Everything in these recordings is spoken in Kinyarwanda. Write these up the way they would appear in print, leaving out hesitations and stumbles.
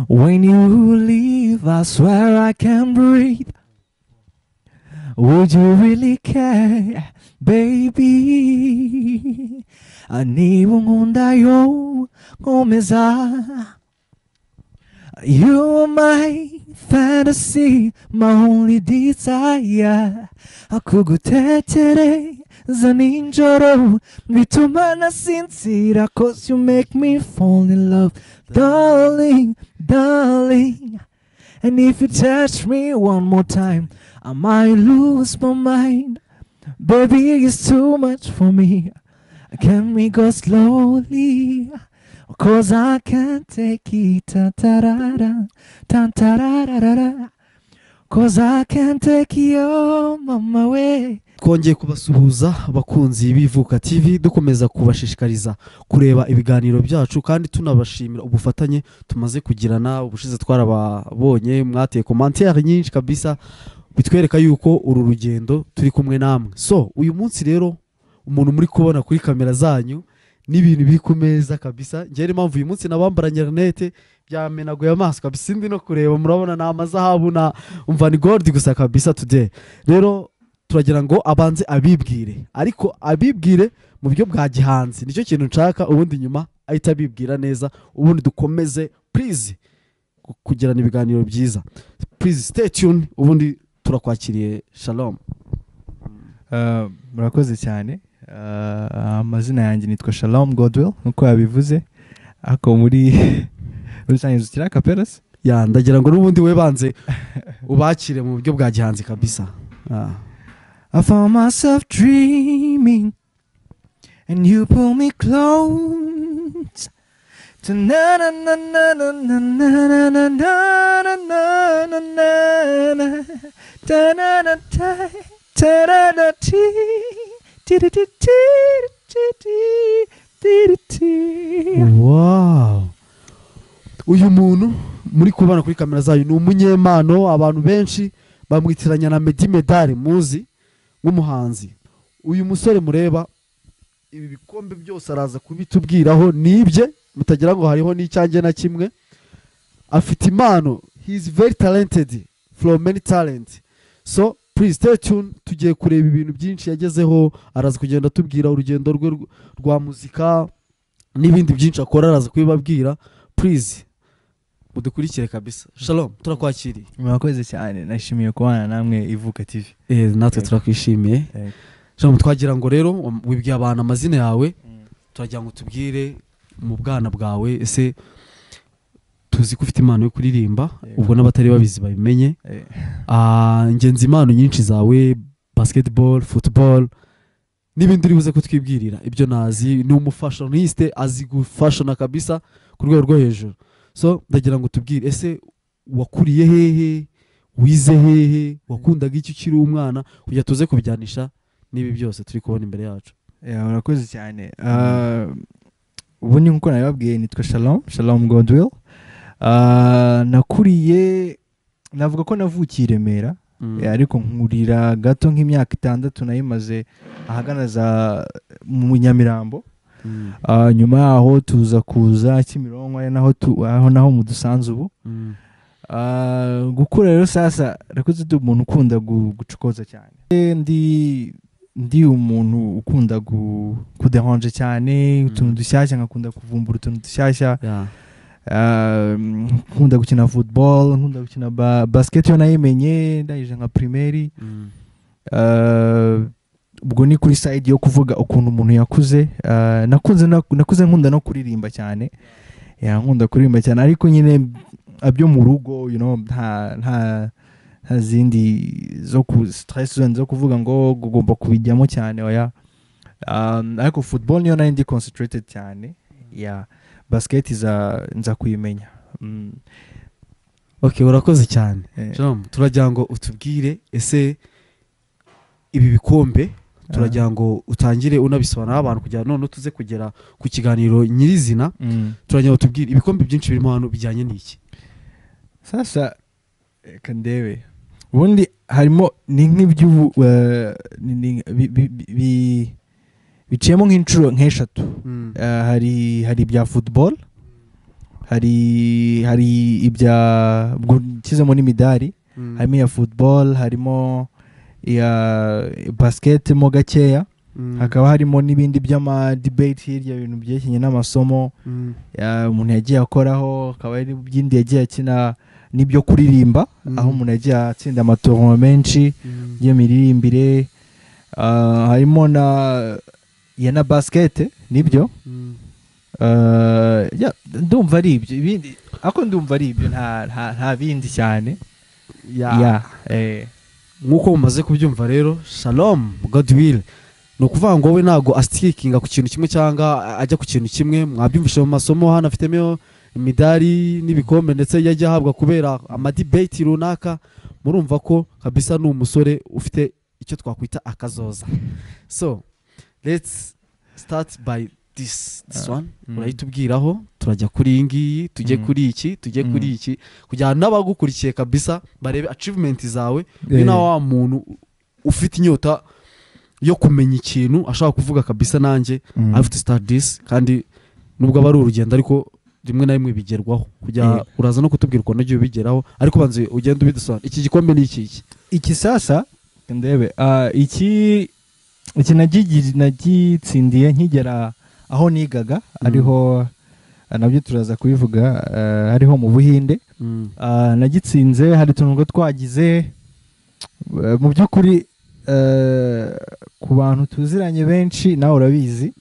When you leave, I swear I can't breathe. Would you really care, baby? Niba unkunda yo nkomeza. You are my fantasy, my only desire. Kugutekereza nijoro bituma nasinzira, 'cause you make me fall in love, darling, darling. And if you touch me one more time, I might lose my mind. Baby, it's too much for me. Can we go slowly? 'Cause I can't take it. Ta-ta-ra-ra, ta-ta-ra-ra-ra. 'Cause I can't take you on my way. Twongeye kubasuhuza, abakunzi b'Ivuka TV, dukomeza kubashishikariza kureba ibiganiro byacu kandi tunabashimira ubufatanye tumaze kugirana. Ubushize twarababonye, mwateye commentaire nyinshi kabisa, bitwereka yuko uru rugendo turi kumwe namwe. So uyu munsi rero, umuntu muri kubona kuri kamera zanyu n'ibintu biri ku meza kabisa, njyewe impamvu uyu munsi nabambaranye lunettes, byamenaguye amaso kabisa, sindi no kureba. Murabona ni amazahabu na umva ni gold gusa kabisa. Today rero turagira ngo abanze abibwire, ariko abibwire mu buryo bwa gihanzi, nicyo kintu nshaka. Ubundi nyuma ahita abibwira neza, ubundi dukomeze please kugirana ibiganiro byiza. Please stay tuned. Ubundi turakwakiriye, Shalom. Murakoze cyane. Amazina yanjye nitwa Shalom Godwill nkuko yabivuze, ariko muri rusange dukira acapella se? Ya, ndagira ngo n'ubundi we banze ubakire mu buryo bwa gihanzi kabisa. I found myself dreaming and you pull me close to na na na na na na na na na na na na na na ta na na ta ta na na ti ti ti ti ti ti ti ti. Wow, uyu muntu muri kubona kuri kamera zayo ni umunyempano. Abantu benshi bamwitiranya na Meddy Medali muzi nk'umuhanzi. Uyu musore mureba, ibi bikombe byose araza kubitubwiraho, nibye mutagira ngo hariho n'icyanjye na kimwe. Afite impano, he is very talented from many talent. So please stay tuned, tugiye kureba ibintu byinshi yagezeho. Araza kugenda atubwira urugendo rwe rwa muzika n'ibindi byinshi akora, araza kubibabwira. Please mudukurikire kabisa. Shalom, turakwakiriye. Murakoze cyane, nashimiye kubana namwe, Ivuka TV. Natwe turakwishimiye. Yego. Shalom, twagira ngo rero wibwiye abantu amazina yawe, turagira ngo tubwire mu bwana bwawe. Ese tuzi ko ufite impano yo kuririmba? Yego. Ubwo n'abatari babizi babimenye. Ngenzi impano nyinshi zawe, basketball, football n'ibindi uri buze kutwibwirira. Ibyo nazi ni umufashioniste, azi gufashona kabisa ku rwego rwo hejuru. So ndagira ngo tubwire, ese wakuriye hehe, wize hehe, wakundaga iki ukiri umwana, kugira tuze kubijyanisha n'ibi byose turi kubona imbere yacu? Yeah, urakoze cyane. Ubundi nkuko nabibabwiye, nitwa Shalom, Shalom Godwill. Nakuriye, navuga ko navukiye i Remera. Ariko nkurira gato nk'imyaka 6 nayimaze ahagana za mu Nyamirambo. Nyuma yaho tuza kuza Kimironko, ari naho aho naho mudusanze ubu. Gukura rero, sasa nakuze ndi umuntu ukunda gucokoza cyane, ndi umuntu ukunda kuderanje cyane utuntu dushyashya, nkakunda kuvumbura utuntu dushyashya. Nkunda gukina football, nkunda gukina basket, yo nayimenye ndangije nka primaire. Ubwo ni kuri side yo kuvuga ukuntu umuntu yakuze. Nakuze nkunda no kuririmba cyane. Yeah, nkunda kuririmba cyane, ariko nyine byo mu rugo, nta zindi zo ku stress zone zo kuvuga ngo ugomba kubijyamo cyane, oya. Ariko football niyo nari ndi concentrated cyane. Yeah, basket iza nza kuyimenya. Okay, urakoze cyane. Shalom, turagira ngo utubwire, ese ibi bikombe, turagira ngo utangire unabisobanurira abantu kugira none tuze kugera ku kiganiro nyirizina. Turagira ngo tubwire, ibikombe byinshi birimo hano bijyanye n'iki? Sasa reka ndebe, ubundi harimo ni nk'iby'ubu biciyemo nk'inshuro nk'eshatu. Hari ibya football. Hari ibya, ubwo nshyizemo n'imidari, harimo iya football, harimo iya basket mo gakeya, hakaba harimo n'ibindi by'ama debate hirya, ibintu byerekeranye n'amasomo umuntu yagiye akoraho, hakaba hari n'ibindi yagiye akina n'ibyo kuririmba, aho umuntu yagiye atsinda amatournoi menshi y'imiririmbire. Harimo na ya na basket nibyo. Yeah, ndumva ari ibyo, ibindi ariko ndumva ari ibyo, nta bindi cyane. Yeah. Nk'uko mumaze kubyumva rero, Shalom Godwill, ni ukuvuga ngo we ntabwo astickinga ku kintu kimwe cyangwa ajya ku kintu kimwe. Mwabyumvise mu masomo hano, afitemo imidari n'ibikombe ndetse yajya ahabwa kubera amadebate runaka. Murumva ko kabisa ni umusore ufite icyo twakwita akazoza. So let's start by this one. Urahita ubwiraho, turajya kuri iyi ngiyi, tujye kuri iki, tujye kuri iki, kugira ngo n'abagukurikiye kabisa barebe achievement zawe. Uyu na wa muntu ufite inyota yo kumenya ikintu, ashobora kuvuga kabisa nanjye I have to start this. Kandi nubwo aba ari urugendo, ariko rimwe na rimwe bigerwaho. Kujya uraza no kutubwira ukuntu ugiye ubigeraho, ariko banza ugende ubidusobanura. Iki gikombe ni iki iki? Iki sasa ndebe, iki nagitsindiye nkigera aho nigaga, ariho nabyo turaza kubivuga, ariho mu Buhinde. Nagitsinze hari utuntu twagize, mu by'ukuri ku bantu tuziranye benshi, nawe urabizi,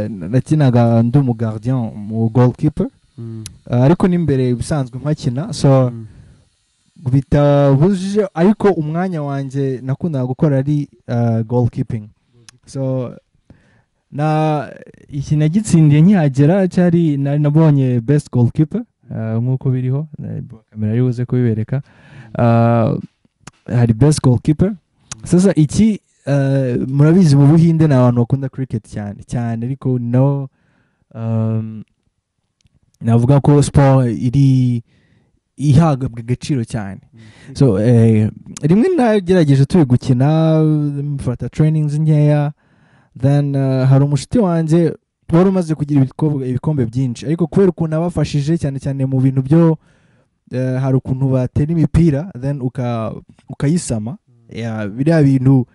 nakinaga ndi umu gardien, mu goalkeeper, ariko n'imbere ibisanzwe mpakina, so bitabujije, ariko umwanya wanjye nakundaga gukora ari goalkeeping. So na iki nagitsindiye nkihagera, cyari nari nabonye best goalkeeper, nk'uko biriho kamera ari buze kubibereka. Hari best goalkeeper. Sasa iki, murabizi mu Buhinde ni abantu bakunda cricket cyane cyane, ariko no navuga ko sport iri ihabwa agaciro cyane. So rimwe nagerageje turi gukina, mfata trainings nkeya, then hari umushuti wanjye wari umaze kugira ibikombe byinshi, ariko kubera ukuntu abafashije cyane cyane mu bintu byo hari ukuntu batera imipira then ukayisama. Yeah, biriya bintu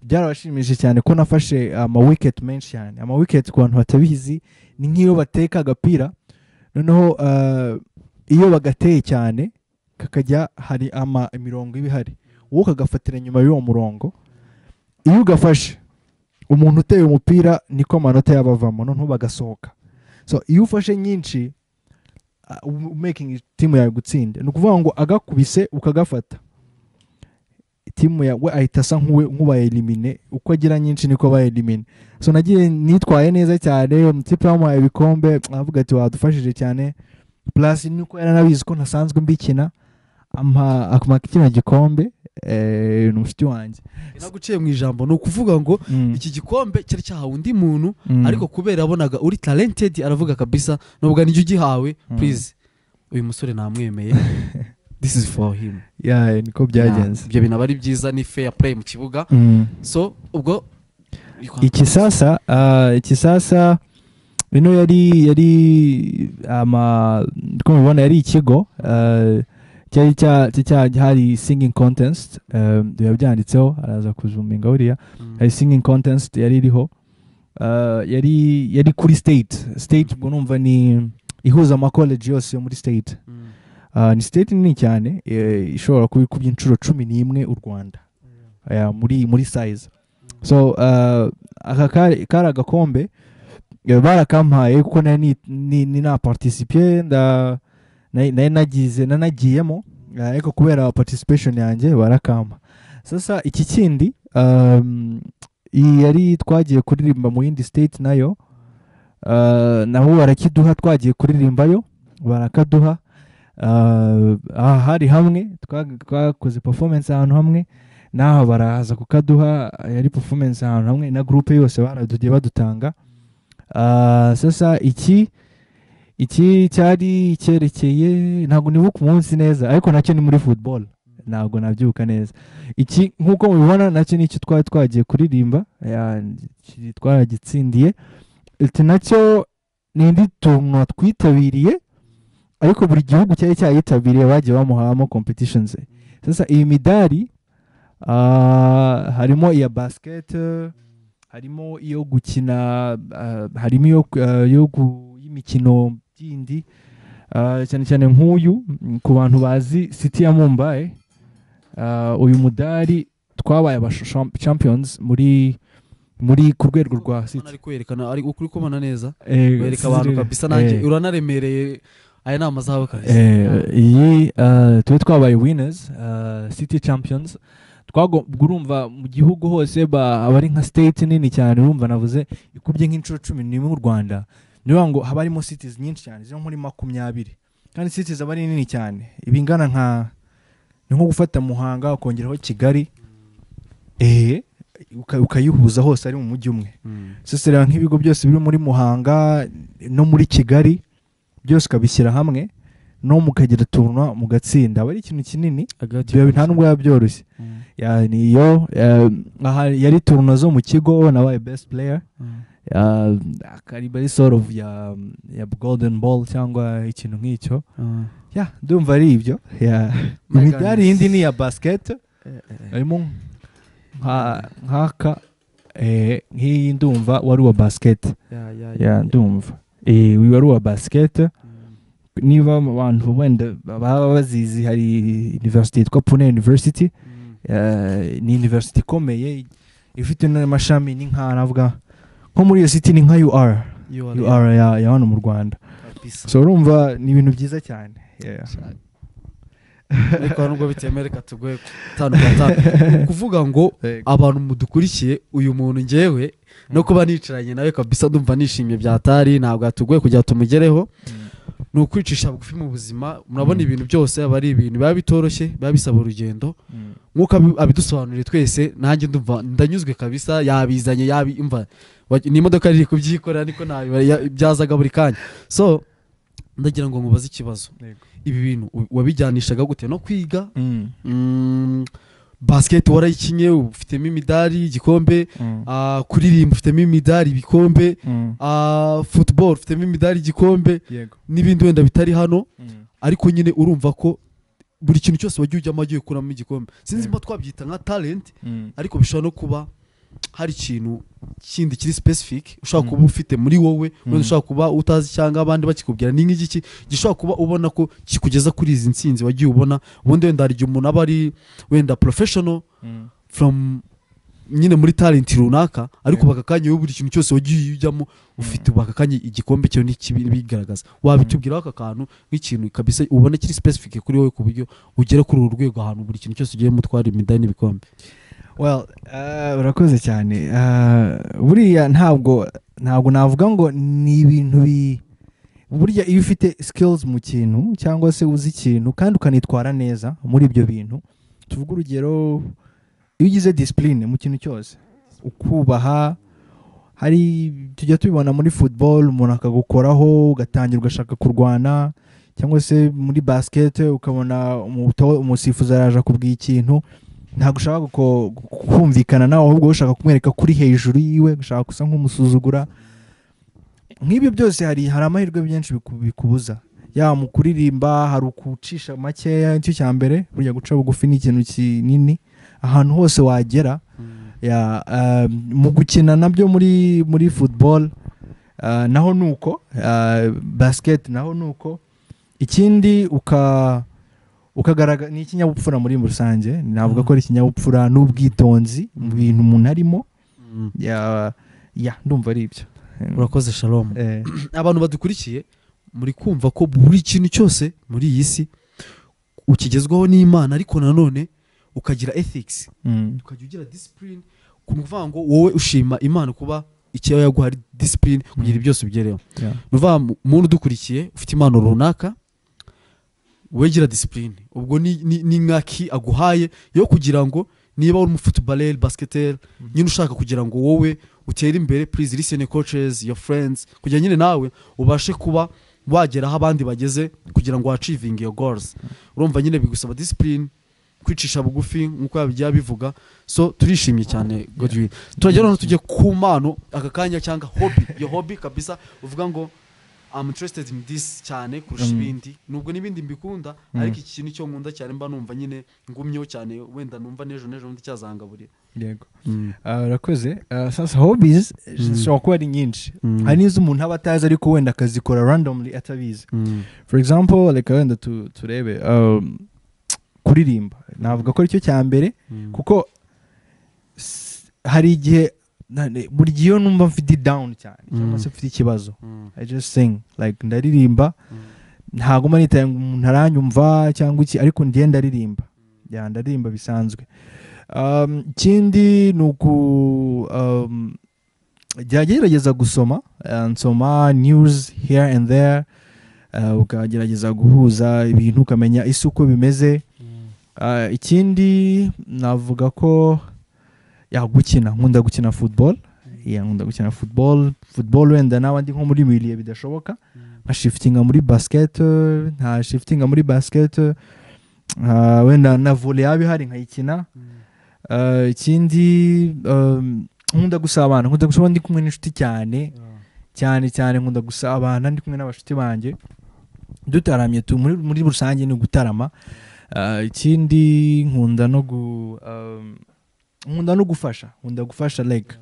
byarabashimishije cyane ko nafashe ama wicket menshi cyane. Ama wicket, ku bantu batabizi, ni nk'iyo bateka agapira, noneho iyo bagateye cyane kakajya, hari ama imirongo iba ihari, wowe ukagafatira nyuma y'uwo murongo. Iyo ugafashe, umuntu uteye umupira niko amanota yaba avamo, noneho bagasohoka. So iyo ufashe nyinshi, making timu yawe gutsinda. Ni ukuvuga ngo agakubise ukagafata, timu yawe ahita asa nk'ubaye éliminé. Uko agira nyinshi niko abaye éliminé. So nagiye nitwaye neza cyane, umutipe bamuhaye ibikombe, aravuga ati wadufashije cyane, plus nuko yaranabizi ko ntasanzwe mbikina, ampa kino gikombe. Ni umushuti wanjye. Naguciye mu ijambo, ni ukuvuga ngo iki gikombe cyari cyahawe undi muntu, ariko kubera yabonaga uri talented, aravuga kabisa nubwo nijye ugihawe, please, uyu musore namwemeye, this is for him. Yeah, niko byagenze. Yeah, ibyo bintu aba ari byiza, ni fair play mu kibuga. So ubwo Iki sasa bino yari ama, uko mubibona, yari ikigo cyari hari singing contest, biba byanditseho, araza kuzoominga buriya. Hari singing contest yari iriho, yari kuri state. Ubwo numva ni ihuza ama college yose yo muri state. Ni state nini cyane, ishobora kuba ikubye inshuro 11 u Rwanda muri size. So aka kari agakombe, barakampaye kuko nari ni na participe nda nari nagize nanagiyemo, ariko kubera participation yanjye barakampa. Sasa iki kindi, iyi yari twagiye kuririmba mu yindi state nayo, naho barakiduha, twagiye kuririmbayo barakaduha. Aha hari hamwe twakoze performance ahantu hamwe, naho baraza kukaduha, yari performance ahantu hamwe na groupe yose, baradugiye badutanga. Sasa iki cyari cyerekeye, ntabwo nibuka umunsi neza, ariko nacyo ni muri football, ntabwo nabyibuka neza. Iki nk'uko mubibona nacyo nicyo twari twagiye kuririmba, twaragitsindiye. Iki nacyo ni indi tuntu twitabiriye. Ariko buri gihugu cyari cyayitabiriye bagiye bamuhamo competitions. Sasa iyi midari harimo iya basket, harimo iyo gukina, harimo iyo y'imikino yindi, cyane cyane nk'uyu ku bantu bazi city ya Mumbai, uyu mudari twabaye aba champions muri ku rwego rwa city. Ari kwerekana, ari ukuri kubona neza, wereka abantu kabisa. Nanjye uranaremereye, aya ni amazahabu kabisa. Iyi tube twabaye winners, city champions. Urumva mu gihugu hose aba ari nka state nini cyane, urumva navuze ikubye nk'inshuro 11 mu Rwanda. Niyo ngo haba harimo cities nyinshi cyane ziri muri 20, kandi cities aba ari nini cyane, ibingana nka ni nko gufata Muhanga ukongeraho Kigali, ukayihuza hose ari mu mujyi umwe. Sasa rero nk'ibigo byose biri muri Muhanga no muri Kigali byose ukabishyira hamwe, no mukagira tournoi mugatsinda, aba ari ikintu kinini, nta nubwo biba byoroshye. Niyo yari tournoi zo mu kigo, nabaye best player, akari sort of ya golden ball cyangwa ikintu nk'icyo. Ndumva ari ibyo. Imidari yindi ni iya basket, harimo nk'aka nk'iyi ndumva wari uwa basket. Ndumva uyu wari uwa basket. Niba abantu wenda baba bazizi, hari university yitwa Pune University, ni university ikomeye ifite n'amashami, ni nka navuga nko muri iyo city ni nka UR ya hano mu Rwanda. So urumva ni ibintu byiza cyane. Ariko nubwo bitemereka tugoye 5 kuvuga ngo abantu mudukurikiye, uyu muntu ngewe no kuba nicaranye nawe kabisa ndumva nishimye byatari, ntabwo yatugoye kugira tumugereho. Ni ukwicisha bugufi mu buzima. Murabona ibintu byose aba ari ibintu biba bitoroshye, biba bisaba urugendo. Nk'uko abidusobanuriye twese, nanjye ndumva ndanyuzwe kabisa. Yabizanye, yabimva ni imodoka iri kubyikorera, niko byazaga buri kanya. So ndagira ngo mubaze ikibazo, ibi bintu wabijyanishaga gute no kwiga? Basket warayikinye ufitemo imidari igikombe, kuririmba ufitemo imidari ibikombe, football ufitemo imidari igikombe, n'ibindi wenda bitari hano. Ariko nyine urumva ko buri kintu cyose wagiye ujyamo wagiye ukuramo igikombe. Sinzi mba twabyita nka talent, ariko bishobora no kuba hari ikintu kindi kiri specific ushobora kuba ufite muri wowe, wenda ushobora kuba utazi cyangwa abandi bakikubwira. Ni nk'igiki gishobora kuba ubona ko kikugeza kuri izi ntsinzi wagiye ubona? Ubundi wenda hari igihe umuntu aba ari wenda professional from nyine muri talent runaka, ariko bakakanya wowe buri kintu cyose wagiye ujyamo ufite bakakanya igikombe cyo n'ikibigaragaza. Wabitubwiraho aka kantu nk'ikintu kabisa ubona kiri specific kuri wowe ku buryo ugera kuri uru rwego, ahantu buri kintu cyose ugiye mutwara imidari n'ibikombe? Well, urakoze cyane. Buriya ntabwo navuga ngo ni ibintu burya iyo ufite skills mu kintu cyangwa se uzi ikintu kandi ukanitwara neza muri ibyo bintu, tuvuga urugero iyo ugize discipline mu kintu cyose, ukubaha, hari tujya tubibona muri football, umuntu akagukoraho ugatangira ugashaka kurwana, cyangwa se muri basket ukabona umusifuzi araje akubwiye ikintu, ntabwo ushaka kumvikana nawe, ahubwo ushaka kumwereka kuri hejuru yiwe, ushaka gusa nk'umusuzugura. Nk'ibyo byose hari amahirwe menshi bikubuza. Yaba mu kuririmba hari ukucisha makeya, nicyo cya mbere. Burya guca bugufi ni ikintu kinini ahantu hose wagera. Mu gukina nabyo muri football naho nuko, basket naho nuko. Ikindi ukagaragara ni ikinyabupfura muri rusange, navuga ko ari ikinyabupfura n'ubwitonzi mu bintu umuntu arimo. Ya ndumva ari ibyo. Urakoze Shalom. Abantu badukurikiye muri kumva ko buri kintu cyose muri iyi si ukigezwaho n'Imana, ariko nanone ukagira ethics, ukajya ugira discipline. Kuvuga ngo wowe ushima Imana kuba icyo yaguha ari discipline kugira byose ubigereho. Nuvuga umuntu udukurikiye ufite impano runaka, wegira discipline, ubwo ni nkaki aguhaye yo kugira ngo niba uri umufootballer, basketer, nyine ushaka kugira ngo wowe utere imbere, please listen coaches, your friends, kugira nyine nawe ubashe kuba wagera aho abandi bageze kugira ngo achieving your goals. Urumva nyine bigusaba discipline, kwicisha bugufi nkuko yabigiye bivuga. So turishimye cyane Godwin. Turagera no tujye ku mpano aka kanya cyangwa hobby, your hobby kabisa uvuga ngo I'm interested in this cyane kurusha ibindi, nubwo n'ibindi mbikunda, ariko iki kintu cyo nkunda cyane, mba numva nyine ngumyeho cyane, wenda numva n'ejo n'ejo bundi cyazangaburira. Yego. Urakoze. Sasa hobbies zishobora kuba ari nyinshi. Hari n'izo umuntu aba atazi, ariko wenda akazikora randomly atabizi. For example, reka wenda turebe kuririmba, navuga ko aricyo cya mbere, kuko hari igihe buri gihe iyo numva mfite down cyane cyangwa se mfite ikibazo, I just sing, like ndaririmba. Ntabwo mba nitaye ngo umuntu aranyumva cyangwa iki, ariko ndiye ndaririmba. Yeah, ndaririmba bisanzwe. Ikindi ni uku jya gerageza gusoma, nsoma news here and there, ukagerageza guhuza ibintu, ukamenya isi uko bimeze. Ikindi navuga ko ya gukina, nkunda gukina football. Yeah, nkunda gukina football. Football wenda nawe ndi nko muri milieu bidashoboka, nka shiftinga muri basket, nta shiftinga muri basket, wenda na volley yaba ihari nkayikina. Ikindi nkunda gusabana, nkunda gusabana ndi kumwe n'inshuti cyane cyane cyane. Nkunda gusabana ndi kumwe n'abashuti banjye dutaramye tu, muri rusange ni ugutarama. Ikindi nkunda no gufasha, nkunda gufasha. Like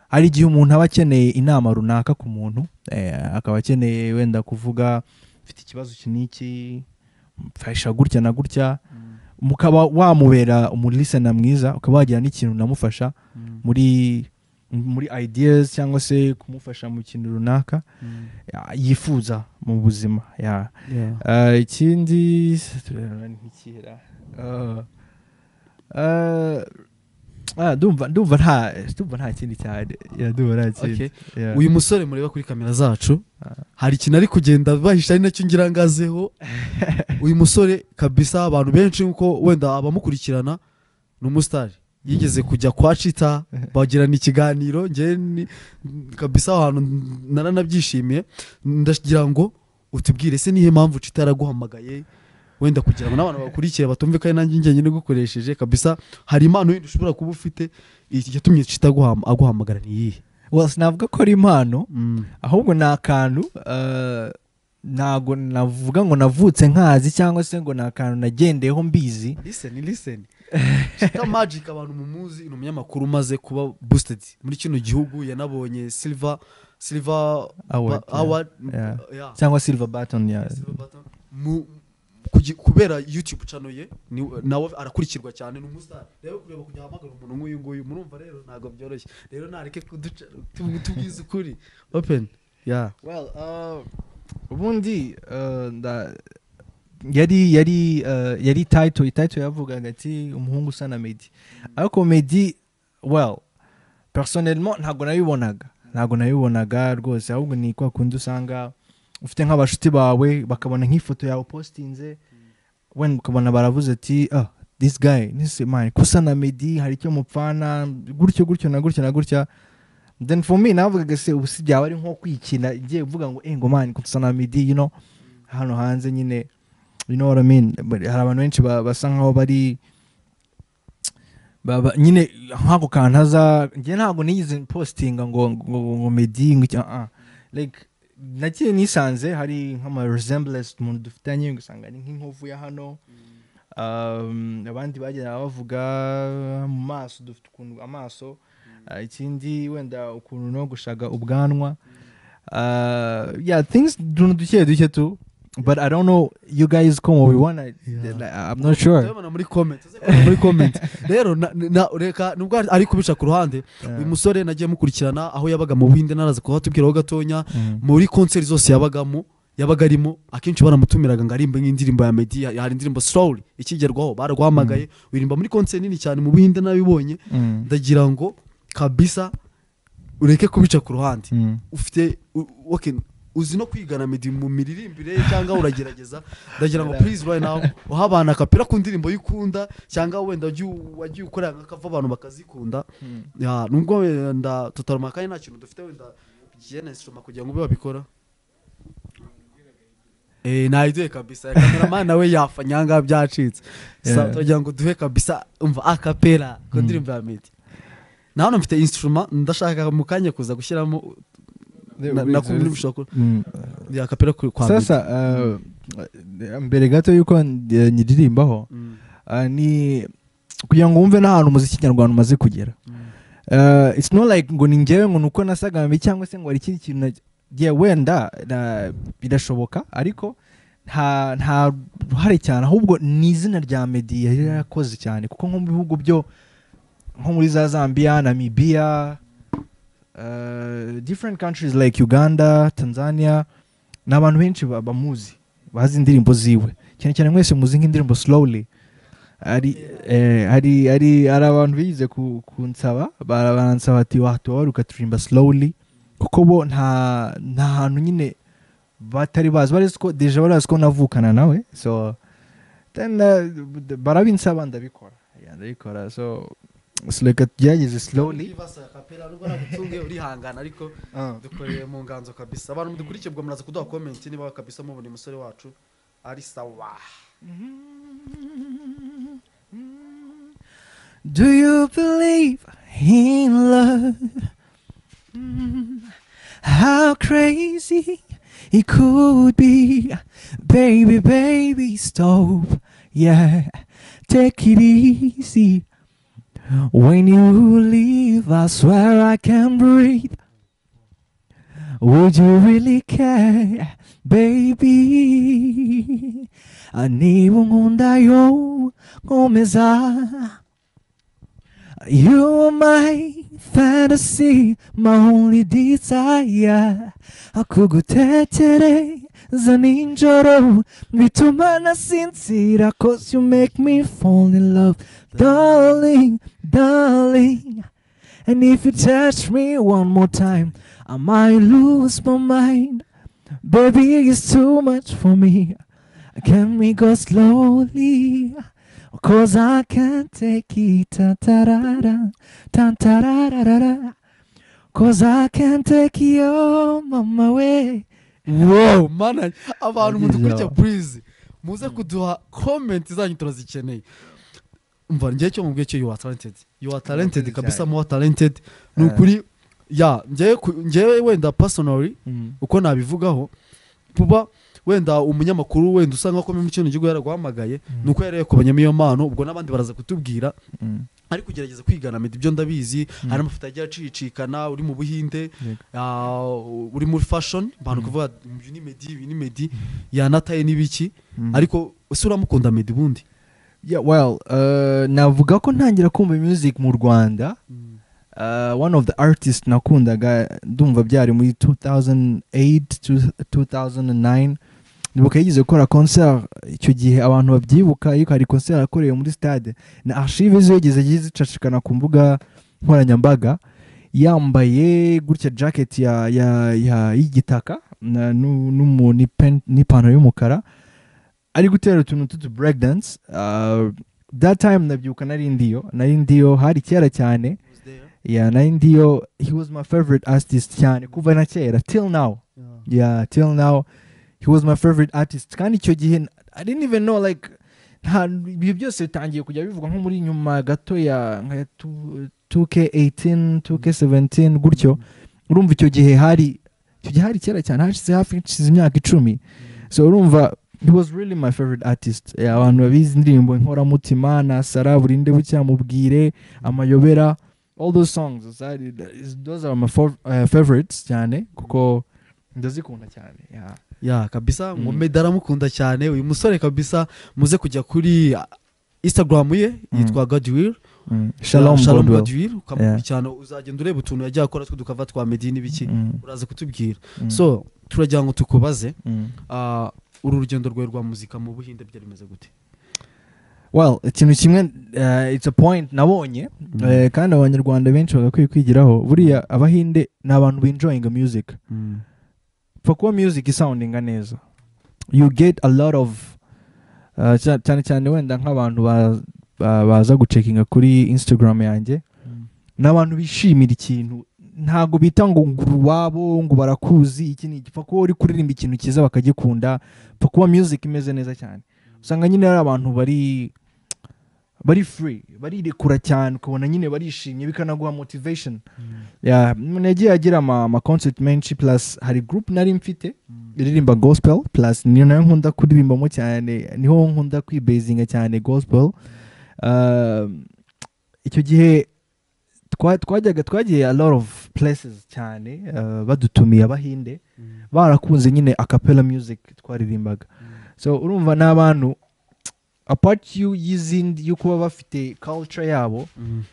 hari igihe umuntu aba akeneye inama runaka ku muntu, akaba akeneye wenda kuvuga mfite ikibazo iki n'iki, mfasha gutya na gutya, mukaba wamubera umulistener mwiza, ukaba wagira n'ikintu unamufasha muri ideas cyangwa se kumufasha mu kintu runaka yifuza mu buzima, yeah. Ikindi tureba nk'ikira ndumva nta kindi cyane. Yeah, ndumva nta kindi. Okay. Yeah. Uyu musore mureba kuri kamera zacu, hari ikintu ari kugenda bahisha, ari nacyo ngira ngazeho. Uyu musore kabisa, abantu benshi nkuko wenda abamukurikirana, ni umusitari. Yigeze kujya kwa Chita bagirana ikiganiro. Njye kabisa aho hantu naranabyishimiye. Ndagira ngo utubwire, ese nihe mpamvu Chita yaraguhamagaye? Wenda kugira ngo n'abantu bakurikiye batumve ko ari nanjye njyenyine gukoresheje. Kabisa hari impano yindi ushobora kuba ufite. Yatumye Chita aguhamagara ni iyihe? Well, sinavuga ko ari impano, ahubwo ni akantu ntago navuga ngo navutse nkazi cyangwa se ngo ni akantu nagendeyeho mbizi. Listen, listen. Chita Magic, abantu mumuzi, ni umunyamakuru umaze kuba boosted muri kino gihugu. Yanabonye silver Award, yeah. Award. Yeah. Yeah. Cyangwa silver button, yeah. Silver button. Kubera YouTube channel ye, nawe arakurikirwa cyane, ni umustar. Rero kureba kujya ahamagara umuntu nk'uyu nguyu, murumva rero ntabwo byoroshye. Rero nareke kuduca, tubwize ukuri open, yeah. Well, ubundi yari title yavugaga ati umuhungu usa na Meddy. Ariko Meddy, well, personnellement ntabwo nabibonaga rwose. Ahubwo ni kwa kundi usanga ufite nk'abashuti bawe, bakabona nk'ifoto yawe postinze, wenda ukabona baravuze ati: "Ah, this guy this man kusa na Meddy, hari icyo mupfana," gutyo gutyo na gutyo na gutya. Then for me navugaga se ubu si byaba ari nko kwikina, ngiye kuvuga ngo ngo man, kusa na Meddy, hano hanze nyine, you know what I mean? But hari abantu benshi basa nkaho bari baba nyine nk'ako kantu aza. Njye ntabwo nigeze postinga ngo Meddy ngo iki, ah. Like nagiye nisanze hari nk'ama resemblance umuntu dufitanye, ugasanga ni nk'inkovu ya hano. Abandi bagenda bavuga mu maso, dufite ukuntu amaso. Ikindi wenda ukuntu nogoshaga ubwanwa. Yeah, things, utuntu duke duke tu. But I don't know, you guys ko mubibona. Yeah. I'm not sure. Turabibona muri comment, tuze kubona muri comment. Rero reka nubwo ari kubica ku ruhande, uyu musore nagiye mukurikirana aho yabaga mu Buhinde, naraza kuhatubwiraho gatonya. Muri concert zose yabagamo, yabaga arimo, akenshi baramutumiraga ngo arimbe nk'indirimbo ya Meddy. Hari indirimbo Slowly ikigerwaho, baraguhamagaye uririmba muri concert nini cyane mu Buhinde, nabibonye. Ndagira ngo kabisa ureke kubica ku ruhande. Ufite okay, uzi no kwigana Meddy mu miririmbire cyangwa uragerageza? Ndagira ngo please right now uha abantu acapella ku ndirimbo y'ukunda, cyangwa wenda wagiye ukora nk'akava abantu bakazikunda. Yeah, nubwo wenda tutarama kandi nta kintu dufite wenda kigiye instrument kugira ngo ube wabikora. Nayiduhe kabisa. Cameraman nawe yafa nyanga byacitse. Sa turagira ngo duhe kabisa, umva, acapella ku ndirimbo ya Meddy. Na hano mfite instrument, ndashaka mu kanya kuza gushyiramo. Nakumva ya a cappella kwa Meddy. Sasa mbere gato yuko nyiririmbaho, ni kugira ngo wumve n'ahantu umuziki nyarwanda umaze kugera. It's not like ngo ni njyewe, ngo nuko nasaga mbi, cyangwa se ngo hari ikindi kintu yeah, wenda birashoboka, ariko nta ruhare cyane, ahubwo ni izina rya Meddy yari yarakoze cyane, kuko nko mu bihugu byo nko muri za Zambia, Namibia, different countries like Uganda, Tanzania, ni abantu benshi bamuzi, bazi indirimbo ziwe cyane cyane. Mwese muzi nk'indirimbo "Slowly". Hari abantu bigize kunsaba, baransaba ati: "Watuba ukaturirimba 'Slowly'," kuko bo nta hantu nyine batari bazi, bari ko déjà barazi ko navukana nawe. So then barabinsaba, ndabikora. Yeah, ndabikora. So reka tugerageze "Slowly". Nubwo nagutunge urihangana, ariko dukoreye mu nganzo kabisa. Abantu mudukurikiye, ubwo muraza kuduha comment niba kabisa mubona umusore wacu ari sawa. Do you believe in love? How crazy it could be. Baby, baby, stop. Yeah, take it easy. When you leave, I swear I can't breathe. Would you really care, baby? Niba unkunda yo nkomeza. You are my fantasy, my only desire. Kugutekereza nijoro bituma nasinzira, 'cause you make me fall in love, darling, darling. And if you touch me one more time, I might lose my mind. Baby, it's too much for me. Can we go slowly? 'Cause I can't take it. Ta ta ra ra, ta ta ra ra ra ra. 'Cause I can't take you mama way. Wow, mana! Abantu mudukurikiye, Yagize. please muze kuduha comment zanyu, turazikeneye. Umva, njyewe cyo mubwiye cyo, you are talented, you are talented. Murakoze Kabisa. cyane. More talented, ni ukuri. Ya, njyewe wenda personally, uko nabivugaho, kuba wenda umunyamakuru wenda usanga ko mu kino gihugu yaraguhamagaye, ni uko yari yakubonyemo iyo mpano. Ubwo n'abandi baraza kutubwira. Ariko kugerageza kwigana Meddy ibyo ndabizi. Hari amafoto yagiye acicikana uri mu Buhinde, uri muri fashion, abantu kuvuga uyu ni Meddy, uyu ni Meddy, yanataye n'ibiki. Ariko ese uramukunda Meddy ubundi? Yeah, well, navuga ko ntangira kumva music mu Rwanda, one of the artists nakundaga, ndumva byari muri 2008 to 2009, nibuka yigeze gukora concert. Icyo gihe abantu babyibuka yuko hari concert yakorewe muri stade, na archive zo yigeze zicacikana ku mbuga nkoranyambaga, yambaye gutya jacket ya y'igitaka n'ipantaro y'umukara, ari gutera utuntu tutu break dance. That time ndabyuka nari ndiyo, hari kera cyane. Yeah, nari ndiyo. He was my favorite artist cyane kuva na kera till now. Yeah, till now he was my favorite artist. Kandi icyo gihe I didn't even know, like, nta ibyo byose bitangiye kujya bivugwa nko muri nyuma gato ya nka 2K18, 2K17 gutyo. Urumva icyo gihe hari kera cyane, hashize hafi hashize imyaka 10. So urumva he was really my favorite artist. Yeah, abantu babizi indirimbo "Inkoramutima", "Nasara", "Burinde Bucya", "Mubwire", "Amayobera", all those songs, those are my favorites cyane, kuko ndazikunda cyane, yeah. Ya, kabisa ngo Meddy aramukunda cyane uyu musore kabisa. Muze kujya kuri Instagram ye, yitwa Godwill. Shalom. Shalom. Godwill. Godwill, ukamukurikirana, uzagenda ureba utuntu yagiye akora tw'udukava twa Meddy n'ibiki. Uraza kutubwira. So turagira ngo tukubaze, uru rugendo rwawe rwa muzika mu Buhinde byari bimeze gute? Well, ikintu kimwe, it's a point nabonye, kandi Abanyarwanda benshi bagakwiye kwigiraho. Buriya Abahinde ni abantu benjoyinga music. Pfa kuba music isoundinga neza, you get a lot of cyane cyane wenda nk'abantu baza gucheckinga kuri Instagram yanjye, ni abantu bishimira ikintu. Ntabwo bita ngo ngura iwabo ngo barakuzi iki ni pfa kuba uri kuririmba ikintu cyiza bakagikunda. Pfa kuba music imeze neza cyane, usanga nyine ari abantu bari Bari free, barirekura cyane, ukabona nyine barishimye, bikanaguha motivation. Yeah, umuntu yagiye agira ama concert menshi. Plus hari group nari mfite iririmba gospel, plus niyo nayo nkunda kuririmbamo cyane, niho nkunda kwibasinga cyane gospel. Icyo gihe twajyaga, twagiye a lot of places cyane, badutumiye Abahinde, barakunze nyine acapella music twaririmbaga. So urumva ni abantu, apart you y'izindi, yo kuba bafite culture yabo,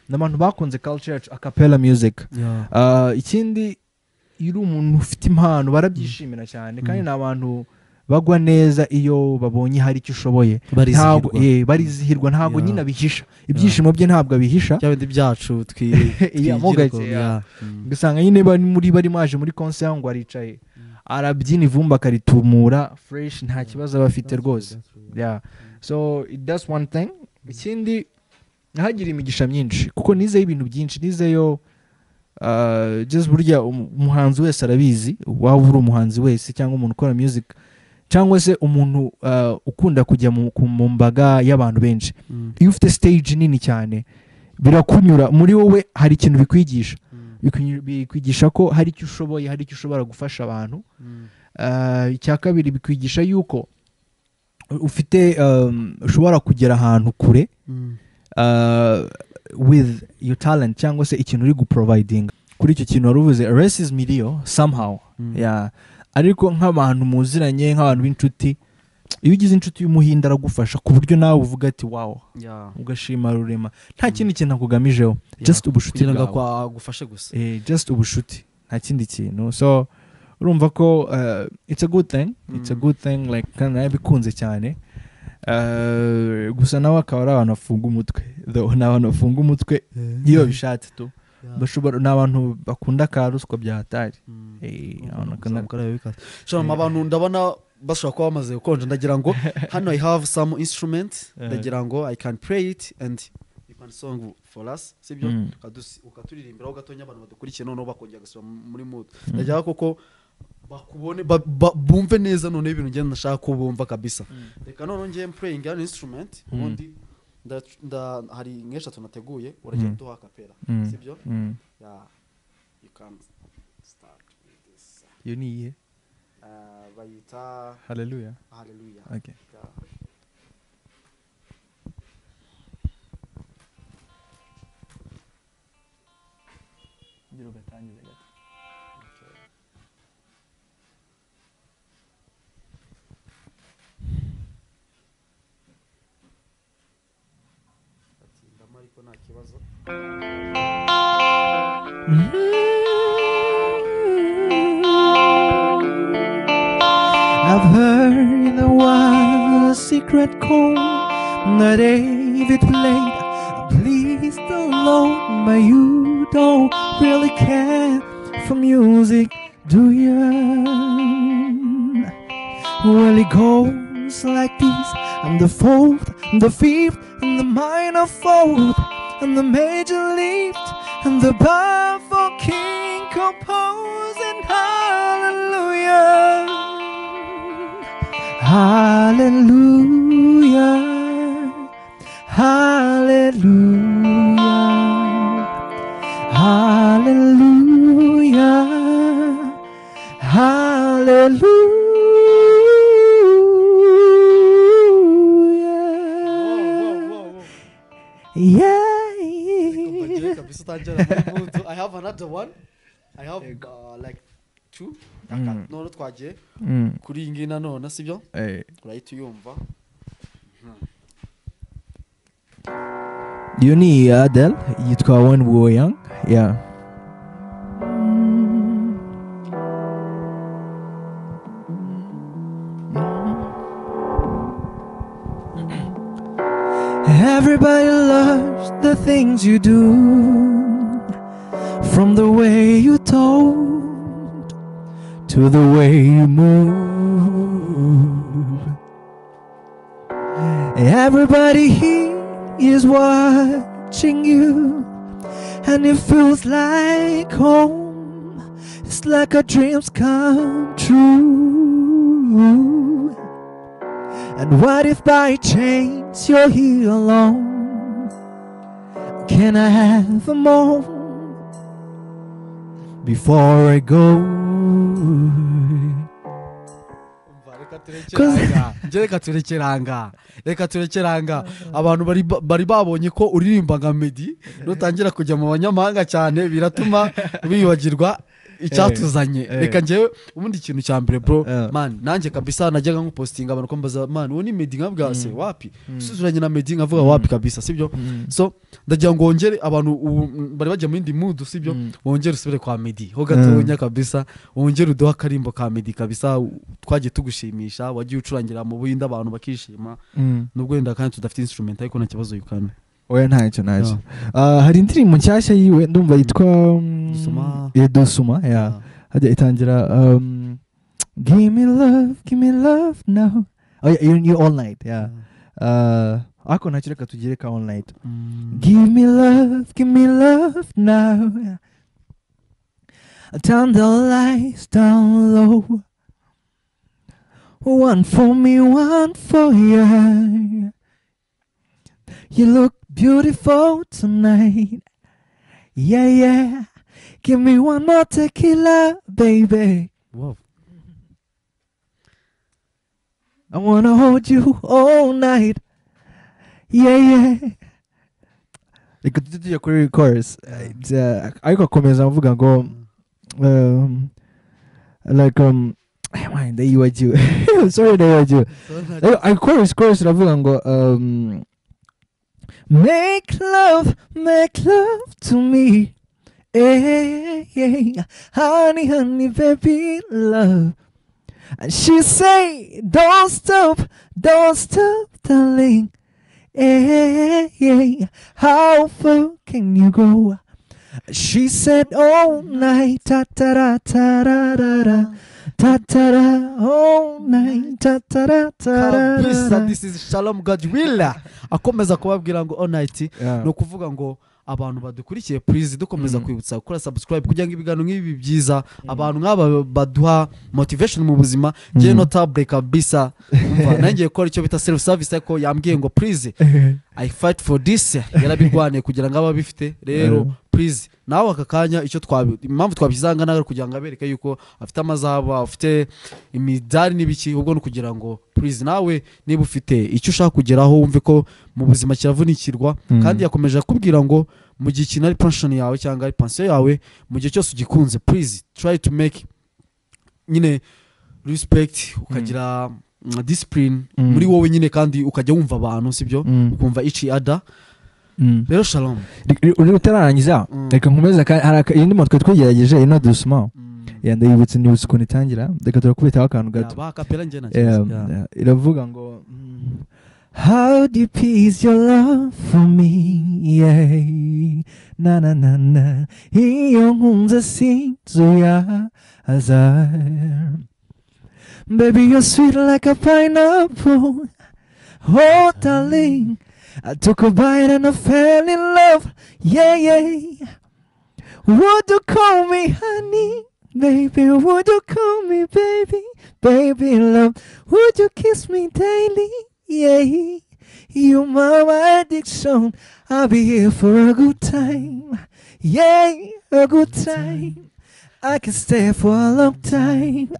ni abantu bakunze culture yacu, acapella music. Ikindi, iyo uri umuntu ufite impano barabyishimira cyane, kandi ni abantu bagwa neza iyo babonye hari icyo ushoboye. Ntabwo Barizihirwa. Barizihirwa, ntabwo nyine abihisha ibyishimo bye, ntabwo abihisha. Bya bindi byacu Yeah, mo twigira gake, ukuntu, yeah. yeah. Ugasanga nyine bari maje muri concert, ngo aricaye arabyina, ivumbi akaritumura fresh, nta kibazo aba afite rwose. Yeah, so that's one thing. Ikindi, nahagira imigisha myinshi kuko nizeyo ibintu byinshi, nizeyo just burya umuhanzi wese arabizi, waba uri umuhanzi wese cyangwa umuntu ukora music cyangwa se umuntu ukunda kujya mu mbaga y'abantu benshi, iyo ufite stage nini cyane birakunyura muri wowe, hari ikintu bikwigisha. Bikwigisha ko hari icyo ushoboye, hari icyo ushobora gufasha abantu. Icya kabiri, bikwigisha yuko ufite ushobora kugera ahantu kure with your talent cyangwa se ikintu uri guprovidinga. Kuri icyo kintu wari uvuze, racism iriyo somehow. Yeah. Ariko nk'abantu muziranye, nk'abantu b'inshuti, iyo ugize inshuti y'Umuhinde aragufasha ku buryo nawe uvuga ati "Wow," ugashima Rurema, nta kindi kintu akugamijeho, just ubushuti Kugira ngo bwawe. Agufashe gusa. Just ubushuti, nta kindi kintu. So urumva ko it's a good thing, it's a good thing, like, kandi narabikunze cyane. Gusa nawe akaba ari abantu bafunga umutwe though, ni abantu bafunga umutwe iyo babishatse tu. Bashobora, ni abantu bakunda ka ruswa bya hatari. Abantu bakunda. Shalom, abantu ndabona bashobora kuba bamaze gukonja. Ndagira ngo hano I have some instrument, ndagira ngo I can play it and you can song for us, sibyo? Mm. Ukaturirimbiraho gatonya, abantu badukurikiye noneho bakongera gasubira muri mood. Ndagira koko bakubone, bumve neza noneho ibintu ngenda ndashaka ko bumva kabisa. Reka noneho ngiye playing an instrument, ubundi hari nk'eshatu nateguye, uragenda uduha acapella, sibyo? Mm. Yeah, you can start with this. Iyo ni iyihe? Bayita Hallelujah. Hallelujah. Okay. Yeah. Gira ugatangize gato. Okay. Atindamo ariko nta kibazo. I've heard there was a secret chord that David played. Please the Lord, but you don't really care for music, do you? Well, it goes like this: I'm the fourth, and the fifth, and the minor fourth, and the major lift, and the baffled king composing hallelujah, hallelujah, hallelujah, hallelujah, hallelujah. Yeah. Reka kabisa utangira muri mood. I have another one. I have like two. None twagiye kuri iyi ngiyi nanone, sibyo? Urahita uyumva. Iyo ni Adele, yitwa When We Were Young. Yeah. Everybody loves the things you do, from the way you talk to the way you move. Everybody here is watching you, and it feels like home. It's like our dreams come true. And what if by chance you're here alone? Can I have more before I go? Njye reka turekeranga. Abantu bari babonye ko uririmba nka Meddy, nutangira kujya mu banyamahanga cyane biratuma bibagirwa icyatuzanye. Reka njyewe ubundi ikintu cya mbere, bro, man, nanjye kabisa najyaga nkupostinga, abantu ko mbaza: "Man, uwo ni Meddy?" Nkavuga: "Se wapi, usuzuranye na Meddy?" Nkavuga: "Wapi kabisa, sibyo?" So ndagira ngo wongere, abantu ubu bari bajya mu yindi mood, sibyo? Wongere usubire kwa Meddy ho gatonya kabisa, wongere uduhe akarimbo ka Meddy kabisa. Twagiye tugushimisha, wagiye ucurangira mu Buhinde abantu bakishima, nubwo wenda kandi tudafite instrument, ariko nta kibazo, you can. Oya, ntacyo. Ah, hari indirimbo nshyashya yiwe, ndumva yitwa Dusuma. Yeah, Dusuma, yeah. Hajya itangira "Give me love, give me love now." Oh yeah, you all night, yeah. Ariko ntacyo, reka tugire ka all night. Give me love, give me love now. Turn the lights down low. One for me, one for you. You look beautiful tonight. Yeah. Give me one more tequila, baby. I wanna hold you all night. Yeah. Reka tujye tujya kuri chorus. Ariko akomeza avuga ngo like man, ndayibagiwe. Sorry, ndayibagiwe. Ariko chorus iravuga ngo "Make love, make love to me. Hey, hey, honey, honey, baby, love." And she say, "Don't stop, don't stop, darling. Hey, hey, how far can you go?" She said, "All night, ta ta da ta da da da, ta ta da, all night, ta ta da ta da Kabisa. da." This is Shalom Godwill akomeza kubabwira ngo all night. Yeah. Ni ukuvuga ngo abantu badukurikiye, please, dukomeza kwibutsa gukora subscribe kugira ngo ibiganiro nk'ibi byiza, abantu nk'aba baduha motivation mu buzima. Njyewe notable kabisa, umva, nanjye gukora icyo bita self service, ariko yambwiye ngo "Please, I fight for this." Yarabirwaniye kugira ngo abe abifite. Rero please, nawe aka kanya icyo twabi, impamvu twabishyize aha ngaha kugira ngo abereke yuko afite amazahabu, afite imidari n'ibiki, ahubwo ni ukugira ngo please nawe niba ufite icyo ushaka kugeraho, wumve ko mu buzima kiravunikirwa. Kandi yakomeje akubwira ngo mu gihe ikintu ari passion yawe cyangwa ari passion yawe, mu gihe cyose ugikunze, please try to make nyine respect, ukagira discipline muri wowe nyine, kandi ukajya wumva abantu, sibyo? Ukumva each other. Rero Shalom, Uri utararangiza, reka nkomeze hari iyindi moto twari twigerageje ino dusuma. Yeah, ndayibutse, nibutse ukuntu itangira. Reka turakubitaho akantu gato. Ba kapela njye nta Yeah, kibazo. Yeah. yeah. Iravuga ngo "How deep is your love for me? Yeah. Na na na na. Iyo nkunze sinzuyaza. Baby, you're sweet like a pineapple. Oh, darling, I took a bite and I fell in love. Yeah. Would you call me honey? Baby, would you call me baby? Baby, love, would you kiss me daily? Yeah, you my addiction. I'll be here for a good time. Yeah, a good time. I can stay for a long time.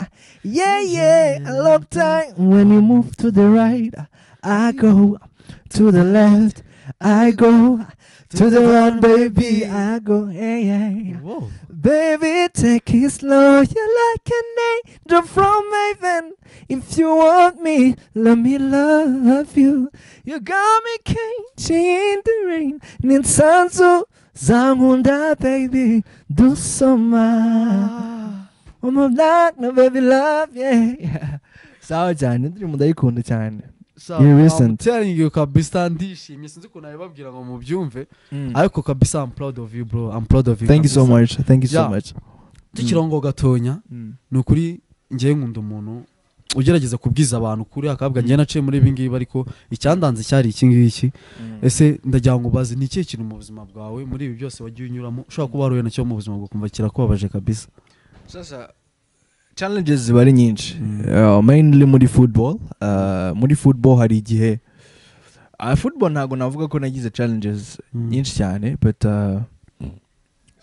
Yeah, a long time. When you move to the right, I go to the left. I go to the right, baby. I go, yeah, yeah. Whoa. Baby, take it slow. You're like an angel from heaven. If you want me, let me love you. You got me cagey in the rain. Ninsanzu zankunda, baby. Dusoma. I'm a black, no baby love, yeah. Sawa cyane, indirimbo ndayikunda cyane. So, You're I'm recent. telling you kabisa, ndishimye, sinzi ukuntu nabibabwira ngo mubyumve, ariko kabisa I'm proud of you, bro, I'm proud of you Thank you so kabisa. much. Thank you so much. Tukirongo gatonya, ni ukuri ngewe nkunda umuntu ugerageza kubwiza abantu kuri akabwa. Ngewe naciye muri ibi ngibi, ariko icyandanze cyari iki ngiki. Ese ndagira ngo ubaze, ni ikihe kintu mu buzima bwawe, muri ibi byose wagiye unyuramo, ushobora kuba waruhuye nacyo mu buzima bwawe ukumva kirakubabaje kabisa? Sasa challenges ziba ari nyinshi. Mainly muri football. Muri football hari igihe Football ntabwo navuga ko nagize challenges nyinshi cyane, but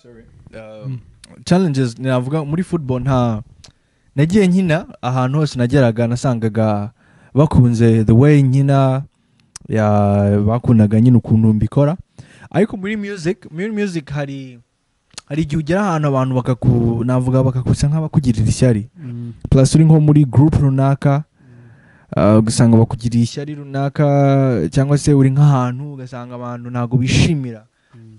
sorry, challenges navuga muri football, nta nagiye nkina, ahantu hose nageraga nasangaga bakunze the way nkina, ya bakundaga nyine ukuntu mbikora. Ariko muri music hari igihe ugera ahantu abantu bakaku navuga bakakusa nk'abakugirira ishyari, plus uri nko muri group runaka, ugasanga bakugiriye ishyari runaka, cyangwa se uri nk'ahantu ugasanga abantu ntabwo bishimira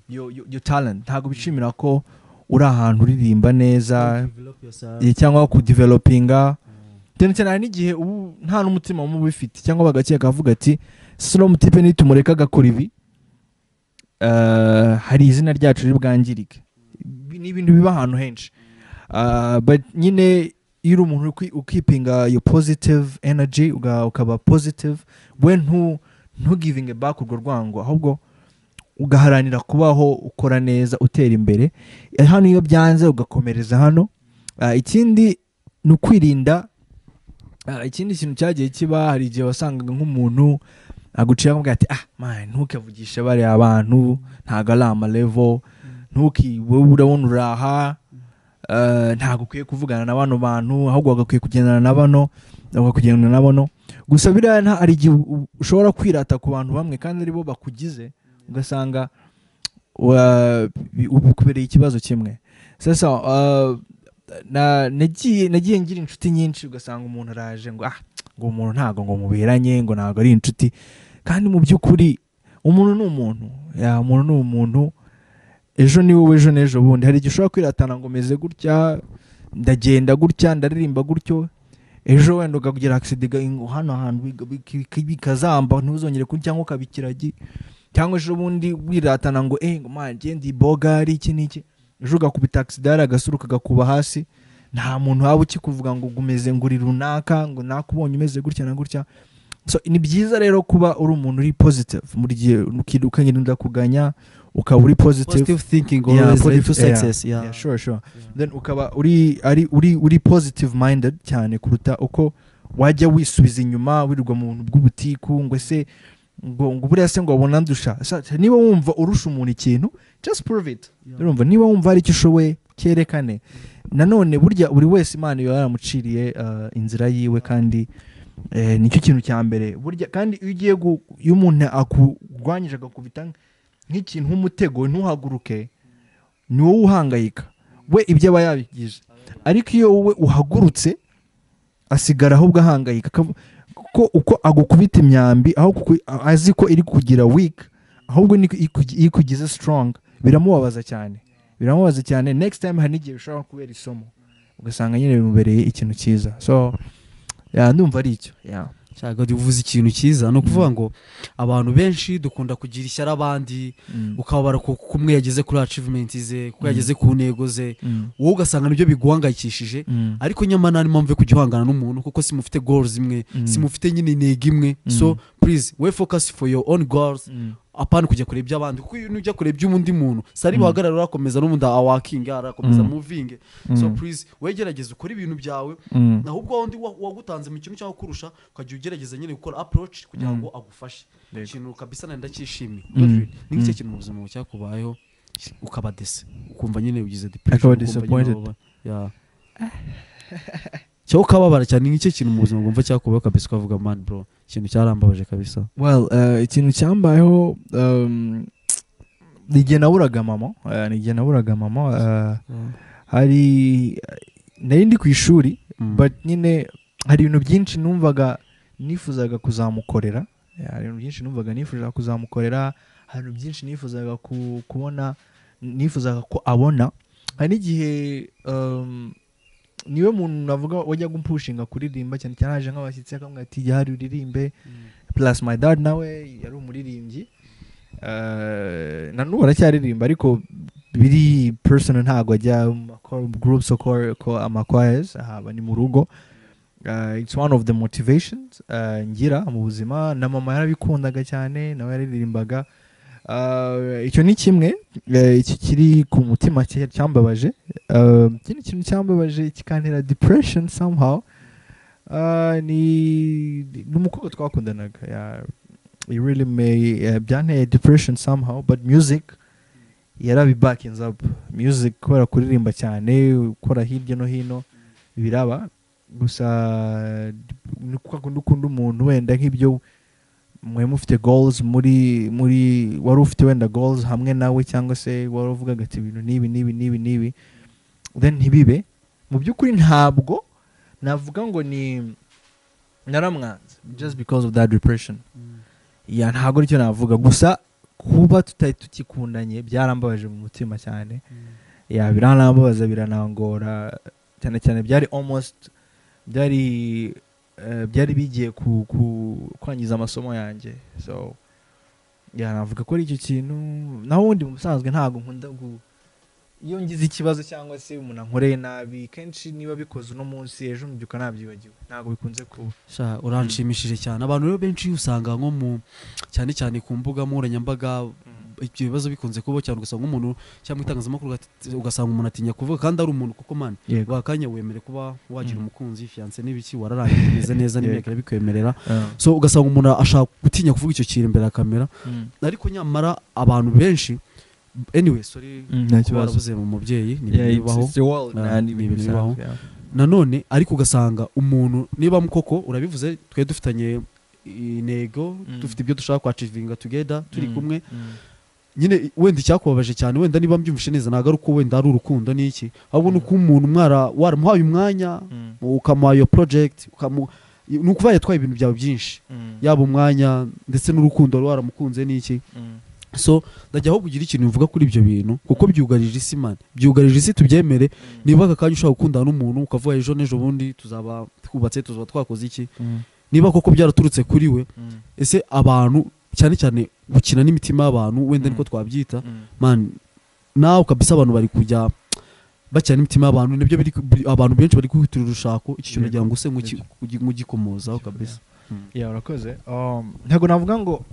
your talent, ntabwo bishimira ko uri ahantu uririmba neza Develop yourself. Cyangwa kudevelopinga. Cyane cyane hari n'igihe ubu nta n'umutima mubi ubifite, cyangwa bagakeka akavuga ati: "Sino mutipe nitumureka agakora ibi, hari izina ryacu riri bwangirike." Ni ibintu biba ahantu henshi. But nyine iyo uri umuntu ukeepinga your positive energy, ukaba positive, we ntugivinge back urwo rwango, ahubwo ugaharanira kubaho ukora neza, utera imbere. Hano iyo byanze ugakomereza hano. Ikindi ni ukwirinda. Ikindi kintu cyagiye kiba, hari igihe wasangaga nk'umuntu aguciye akamubwira ati: "Ah man, ntukavugishe bariya abantu, ntabwo ari ama level, ntuki wowe urabona uraha, ntabwo ukwiye kuvugana na bano bantu, ahubwo wagakwiye kugendana na bano, wagakwiye kugendana na bano." Gusa biriya hari igihe ushobora kwirata ku bantu bamwe kandi aribo bakugize, ugasanga bikubereye ikibazo kimwe. Sasa nagiye ngira inshuti nyinshi, ugasanga umuntu araje ngo: "Ah," ngo umuntu ntabwo ngo muberanye, ngo ntabwo ari inshuti. Kandi mu by'ukuri umuntu ni umuntu, ya umuntu ni umuntu, ejo ni wowe, ejo n'ejo bundi. Hari igihe ushobora kwiratana ngo meze gutya, ndagenda gutya, ndaririmba gutyo, ejo wenda ukagira accident hano hantu bikazamba, ntuzongere kurya, cyangwa ukaba ikiragi. Cyangwa ejo bundi wiratana ngo ngo man, njye ndi bogari, iki n'iki, ejo ugakubita accident, agasura kagakuba hasi, nta muntu waba ukikuvuga ngo umeze ngo uri runaka, ngo nakubonye umeze gutya na gutya. So ni byiza rero kuba uri umuntu uri positive muri gihe, ukirinda kuganya, ukaba uri positive. Positive thinking Yeah, always lead to success, yeah. Yeah, sure. Then ukaba uri ari uri uri positive minded cyane kuruta uko wajya wisubiza inyuma, wirirwa mu buntu bw'ubutiku, ngo ese ngo buriya se ngo wabona ndusha. Niba wumva urusha umuntu ikintu, just prove it. Urumva, niba wumva hari icyo ushoboye, cyerekane. Nanone burya buri wese Imana iba yaramuciriye inzira yiwe, kandi nicyo kintu cya mbere burya. Kandi iyo ugiye iyo umuntu akurwanyije, agakubita nk'ikintu nk'umutego, ntuhaguruke, ni wowe uhangayika, we ibyo aba yabigize. Ariko iyo wowe uhagurutse, asigara ahubwo ahangayika, ko uko agukubita imyambi, aho azi ko iri kugira weak, ahubwo ni iyo ikugize strong. Biramubabaza cyane, biramubabaza cyane. Next time hari n'igihe bishobora kubera isomo, ugasanga nyine bimubereye ikintu cyiza. So yeah, ndumva ari icyo, yeah. Shaka uvuze ikintu cyiza. Ni ukuvuga ngo abantu benshi dukunda kugira ishyari abandi, ukababara kuko umwe yageze kuri achievement ze, kuko yageze ku ntego ze, wowe ugasanga nibyo biguhangayikishije. Ariko nyamara nta mpamvu yo kujya uhangana n'umuntu, kuko simufite goals imwe, simufite nyine intego imwe. So please, we focus for your own goals, apana kujya kureba iby'abandi, kuko iyo nujya kureba iby'undi muntu sari buhagarara, urakomeza n'ubundi awakinga, arakomeza moving. So please, wegerageze ukore ibintu byawe, ahubwo wundi wagutanze mu kintu cyangwa kurusha, ukajya ugerageza nyine gukora approach kugira ngo agufashe. Ikintu kabisa nari ndacyishimiye. Godfrey, ni nk'icyo kintu mu buzima cyakubayeho ukaba dese, ukumva nyine ugize depression, Akaba ukumva nyine disappointed. Yeah. Cyangwa ukababara cyane. Ni nk'icyo kintu mu buzima bwumva cyakubayeho kabisa ukavuga: "Man bro, ikintu cyarambabaje kabisa." Well, ikintu cyambayeho ni igihe naburaga mama, ni igihe naburaga mama. Hari nari ndi ku ishuri, but nyine hari ibintu byinshi numvaga nifuzaga kuzamukorera. Yeah, hari ibintu byinshi numvaga nifuzaga kuzamukorera, hari ibintu byinshi nifuzaga kubona, nifuzaga ko abona. Hari n'igihe niwe muntu navuga wajyaga umpushinga kuririmba cyane cyane, haje nk'abashyitsi akamubwira ati: "Jya hari uririmbe." Plus my dad nawe yari umuririmbyi. Na n'ubu aracyaririmba, ariko biri personal, ntabwo ajya mu groups or ama choirs, aba ni mu rugo. It's one of the motivations ngira mu buzima. Na mama yarabikundaga cyane, nawe yaririmbaga. Icyo ni kimwe, iki kiri ku mutima cyambabaje. Ikindi kintu cyambabaje kikantera depression somehow, ni umukobwa twakundanaga. It really may byanteye depression somehow, but music yarabi backing up. Music, kubera kuririmba cyane, gukora hirya no hino, biraba gusa. Ni kwa kundi ukunda umuntu, wenda nk'ibyo mwe mufite goals muri wari ufite wenda goals hamwe nawe, cyangwa se wari uvugaga ati ibintu n'ibi n'ibi n'ibi n'ibi, then ntibibe. Mu by'ukuri ntabwo navuga ngo ni naramwanze just because of that depression. Yeah, ntabwo aricyo navuga. Gusa kuba tutari tukikundanye byarambabaje mu mutima cyane. Yeah, biranambabaza, biranangora cyane cyane. Byari almost byari bigiye ku kwangiza amasomo yanjye. So yeah, navuga ko ari icyo kintu. Naho ubundi mu busanzwe ntabwo nkunda iyo ngize ikibazo cyangwa se umuntu ankoreye nabi, kenshi niba bikoze uno munsi, ejo mbyuka nabyibagiwe. Ntabwo bikunze kuba. Sha, uranshimishije cyane. Abantu rero benshi usanga nko mu cyane cyane ku mbuga nkoranyambaga ibyo bibazo bikunze kubaho cyane, ugasanga umuntu cyangwa itangazamakuru ugasanga umuntu atinya kuvuga kandi ari umuntu kuko, man, wakanya wemere kuba wagira umukunzi, fiancé n'ibiki, wararangije, umeze neza, n'imyaka irabikwemerera. So ugasanga umuntu ashaka gutinya kuvuga icyo kintu imbere ya kamera, ariko nyamara abantu benshi, anyway, sorry, Nta kuba kibazo. warabuze mu mubyeyi ni ibintu bibaho. It's the world, Ah, man, ni ni ibintu ibintu bibaho. bisanzwe, yeah. Nanone ariko ugasanga umuntu, niba koko urabivuze, twe dufitanye intego, dufite ibyo dushaka kwachievinga together turi kumwe, nyine wenda icyakubabaje cyane, wenda niba mbyumvishe neza, ntabwo ari uko wenda ari urukundo n'iki, ahubwo ni uko umuntu mwara waramuhaye umwanya, ukamuha iyo project, ni ukuvuga yatwaye ibintu byawe byinshi, yaba umwanya ndetse n'urukundo wari waramukunze n'iki. So ndajya aho kugira ikintu bivuga kuri ibyo bintu, kuko byugarije isi, man, byugarije isi, tubyemere. Niba aka kanya ushobora gukundana n'umuntu, ukavuga ejo n'ejo bundi tuzaba twubatse, tuzaba twakoze iki, niba koko byaraturutse kuri we, ese abantu cyane cyane gukina n'imitima y'abantu, wenda niko twabyita, man, nawe kabisa abantu bari kujya bakina n'imitima y'abantu, nibyo biri abantu benshi bari kwihutira urushako. Iki kintu nagira ngo use nk'ugikomozaho kabisa. Yeah, urakoze. Ntabwo navuga ngo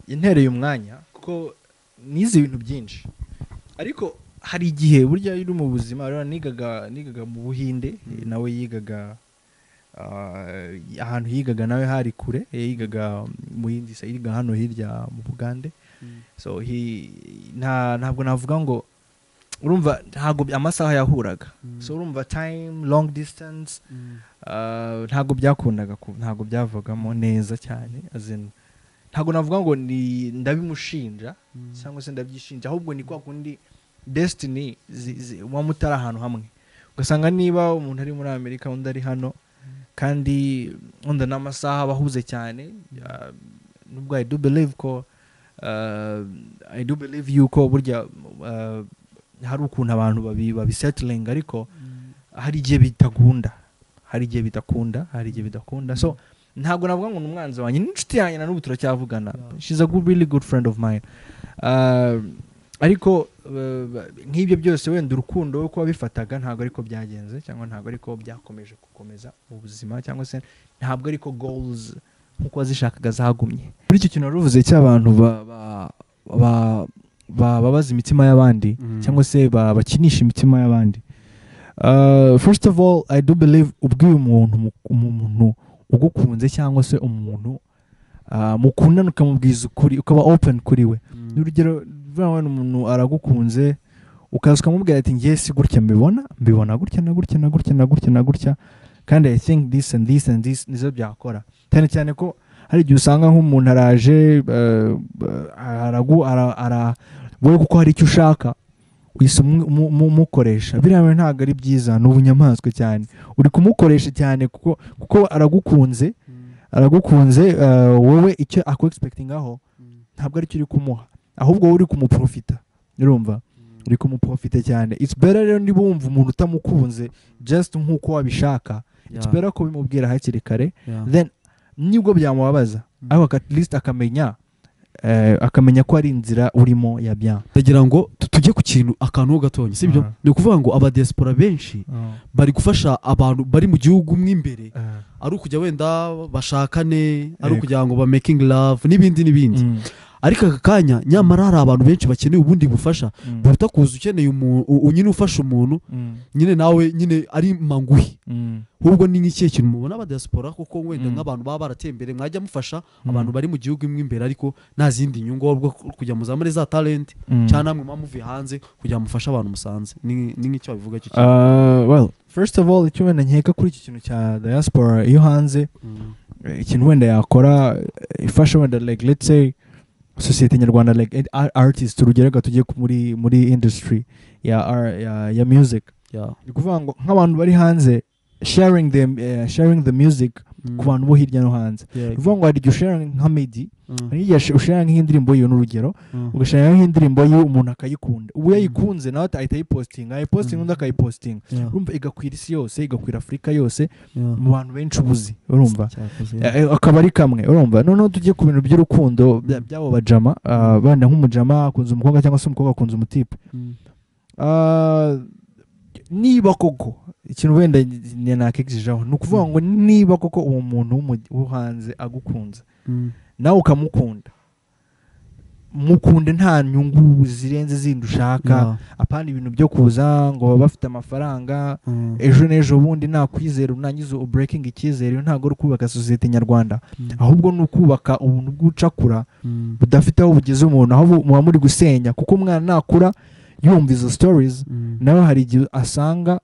intereye umwanya, kuko nize ibintu byinshi, ariko hari igihe burya iyo uri mu buzima rero, nigaga mu Buhinde, nawe yigaga ahantu yigaga nawe hari kure, yigaga mu yindi yiga hano hirya mu Bugande. So ntabwo navuga ngo, urumva, ntabwo amasaha yahuraga. So urumva time, long distance, ntabwo byakundaga ntabwo byavagamo neza cyane. As in, ntabwo navuga ngo ni ndabimushinja cyangwa se ndabyishinja, ahubwo ni kwa kundi destiny muba mutari ahantu hamwe, ugasanga niba umuntu ari muri Amerika, undi ari hano, kandi wenda n'amasaha aba ahuze cyane. Nubwo I do believe yuko burya hari ukuntu abantu babisettling, ariko hari igihe bitagunda, hari igihe bidakunda, hari igihe bidakunda. So ntabwo navuga ngo ni umwanzi wanjye, ni inshuti yanjye, na n'ubu turacyavugana. She's a good, really good friend of mine. Ariko nk'ibyo byose, wenda urukundo uko wabifataga ntabwo ariko byagenze, cyangwa ntabwo ariko byakomeje gukomeza mu buzima, cyangwa se ntabwo ariko goals nk'uko wazishakaga zagumye. Muri icyo kintu wari uvuze cy'abantu bababaza imitima y'abandi cyangwa se bakinisha imitima y'abandi, first of all, I do believe ubwiye umuntu umuntu ugukunze cyangwa se umuntu mukundana, ukamubwiza ukuri, ukaba open kuri we. Urugero, vuga wenda umuntu aragukunze, ukaza ukamubwira ati: "Ngiye si gutya mbibona, mbibona gutya na gutya na gutya na gutya na gutya, kandi I think this and this and this nizo byakora." Cyane cyane ko hari igihe usanga nk'umuntu araje aragu ara, ara wowe kuko hari icyo ushaka uhise umukoresha. Biriya bintu ntabwo ari byiza, ni ubunyamaswa cyane. Uri kumukoresha cyane kuko aragukunze, wowe icyo aku expectingaho ntabwo aricyo uri kumuha, ahubwo wowe uri kumuprofita. Urumva, uri kumuprofita cyane. It's better rero, niba wumva umuntu utamukunze just nk'uko wabishaka, it's better ko bimubwira hakiri kare. Then nibwo byamubabaza, ariko at least akamenya ko ari inzira urimo ya bien. Ndagira ngo tujye ku kintu, akantu ho gatonya, sibyo? Ni ukuvuga ngo abadiaspora benshi bari gufasha abantu bari mu gihugu mo imbere, ari ukujya wenda bashakane, ari ukugira ngo ba making love n'ibindi n'ibindi. Ariko aka kanya nyamara hari abantu benshi bakeneye ubundi bufasha buruta kuza ukeneye umuntu nyine ufasha umuntu nyine nawe nyine ari manguhi. Ahubwo ni nk'ikihe kintu mubona aba diaspora, kuko wenda nk'abantu baba barateye imbere mwajya mufasha abantu bari mu gihugu imwe imbere, ariko nta zindi nyungu, ahubwo kujya muzamure za talent cyangwa namwe muba muvuye hanze kugira ngo mufashe abantu musanze. Ni nk'icyo babivuga cyo kintu. Well, first of all, icyo wenda nkeka kuri iki kintu cya diaspora iyo hanze, ikintu wenda yakora, ifasha wenda, like let's say sosiyete nyarwanda, like artist, urugero reka tujye muri industry ya music, ni ukuvuga ngo nk'abantu bari hanze sharing the music ku bantu bo hirya no hanze. Ni ukuvuga ngo hari igihe usharing nka Meddy, hari igihe usharing nk'indirimbo yiwe, n'urugero, ugasharing nk'indirimbo yiwe, umuntu akayikunda. Ubu yayikunze nawe ahita ayipostinga, ayipostinga, undi akayipostinga, urumva igakwira isi yose, igakwira Afurika yose, mu bantu benshi ubuzi, urumva. Cyakoze, Akaba ari kamwe, urumva. Noneho tujye ku bintu by'urukundo by'abo bajama, benda nk'umujama akunze umukobwa cyangwa se umukobwa akunze umutipe. Niba koko ikintu wenda nakegejejeho ni ukuvuga ngo niba koko uwo muntu wo hanze agukunze, nawe ukamukunda, mukunde nta nyungu zirenze zindi ushaka, apana ibintu byo kuza ngo baba bafite amafaranga, ejo n'ejo bundi nakwizera unangiza ubreaking icyizere. Iyo ntabwo ari ukubaka sosiyete nyarwanda, ahubwo ni ukubaka ubuntu bw'ucakura budafite aho bugeze umuntu, aho muba muri gusenya, kuko umwana nakura yumva izo stories, nawe hari igihe asanga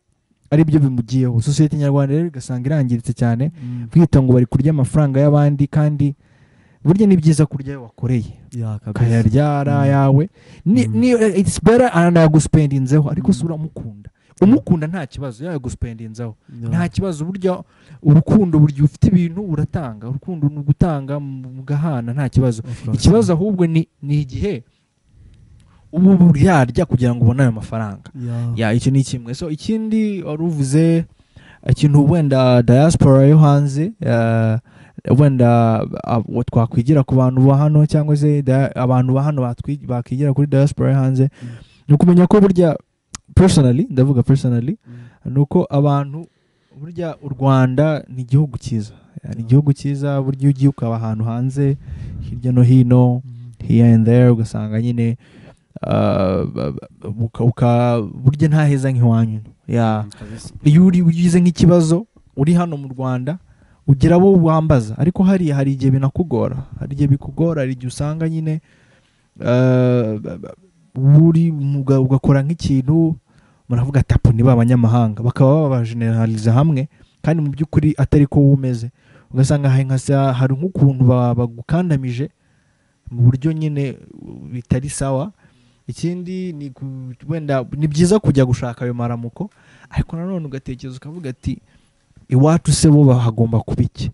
ari byo bimugiyeho. Sosiyete nyarwanda rero igasanga irangiritse cyane, bwita ngo bari kurya amafaranga y'abandi, kandi burya ni byiza kurya ayo wakoreye, Yeah, kabisa. ukayarya ari ayawe. Ni it's better anayaguspendinzeho, ariko si uramukunda, umukunda nta kibazo yayaguspendinzeho, nta kibazo. Burya urukundo, burya ufite ibintu uratanga, urukundo ni ugutanga mugahana, nta kibazo. Of course. Ikibazo ahubwo ni igihe uba uryarya kugira ngo ubone ayo mafaranga. Ya, icyo ni kimwe. So ikindi wari uvuze, ikintu wenda diaspora yo hanze, wenda twakwigira ku bantu ba hano, cyangwa se abantu ba hano bakigira kuri diaspora yo hanze, ni ukumenya ko burya, personally, ndavuga personally, ni uko abantu burya u Rwanda ni igihugu cyiza. Ya, ni igihugu cyiza. Burya iyo ugiye ukaba ahantu hanze hirya no hino, here and there, ugasanga nyine burya nta heza nk'iwanyu. Ya, Kabisa. iyo uri ugize nk'ikibazo uri hano mu Rwanda, ugira abo wambaza, ariko hariya hari igihe binakugora, hari igihe bikugora, hari igihe usanga nyine uri ugakora nk'ikintu, muravuga ati apo niba abanyamahanga, bakaba babageneraliza hamwe, kandi mu by'ukuri atari ko wowe umeze. Ugasanga hari nka hari nk'ukuntu bagukandamije mu buryo nyine bitari sawa. Ikindi ni wenda ni byiza kujya gushaka ayo maramuko, ariko nanone ugatekereza ukavuga ati iwacu se bo hagomba kuba iki?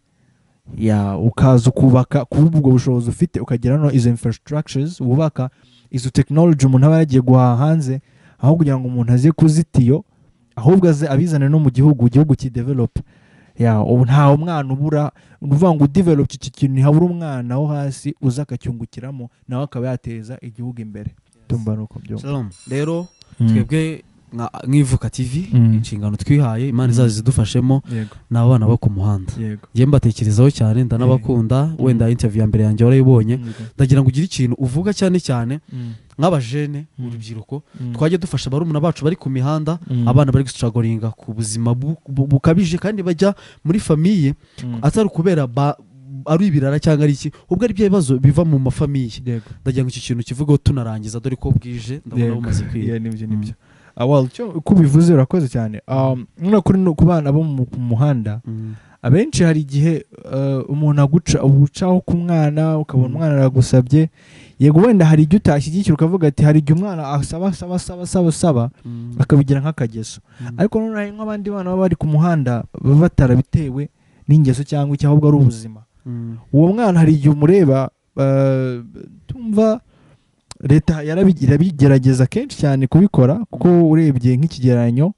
Ya, ukaza ukubaka kuba ubwo bushobozi ufite, ukagira no izo infrastructures wubaka, izo technology umuntu aba yagiye guhaha hanze, aho kugira ngo umuntu aze kuzitiyo, ahubwo aze abizane no mu gihugu, igihugu kidevelop. Ya, ubu nta umwana ubura, ni ukuvuga ngo udevelop iki kintu, ntihabura umwana wo hasi uza akacyungukiramo, nawe akaba yateza igihugu imbere. Ndumva nuko byumva. Shalom. Rero twebwe nk'ivuka TV, inshingano twihaye, Imana izaza izidufashemo, ni abana bo ku muhanda. Njye mbatekerezaho cyane, ndanabakunda. Wenda interview ya mbere yanjye warayibonye. Ndagira ngo ugire ikintu uvuga cyane cyane nk'abajene, urubyiruko, twajya dufasha barumuna bacu bari ku mihanda, abana bari gustrugglinga ku buzima bukabije, kandi bajya muri famille atari ukubera ari ibirara cyangwa ari iki, ubwo ari bya bibazo biva mu mafamille. Ndagira ngo iki kintu kivugeho tunarangiza, dore ko bwije, ndabona bumaze kwira. Yeah, nibyo, nibyo. Well, cyo uko ubivuze urakoze cyane. None kuri no ku bana bo ku muhanda, abenshi hari igihe umuntu aguca ucaho ku mwana, ukabona umwana aragusabye, yego wenda hari igihe utashyigikira, ukavuga ati hari igihe umwana asaba asaba asaba asaba asaba, akabigira nk'akageso. Ariko noneho hari nk'abandi bana baba bari ku muhanda baba batarabitewe n'ingeso cyangwa iki, ahubwo ari ubuzima. Uwo mwana hari igihe umureba, tumva leta irabigerageza kenshi cyane kubikora, kuko urebye nk'ikigereranyo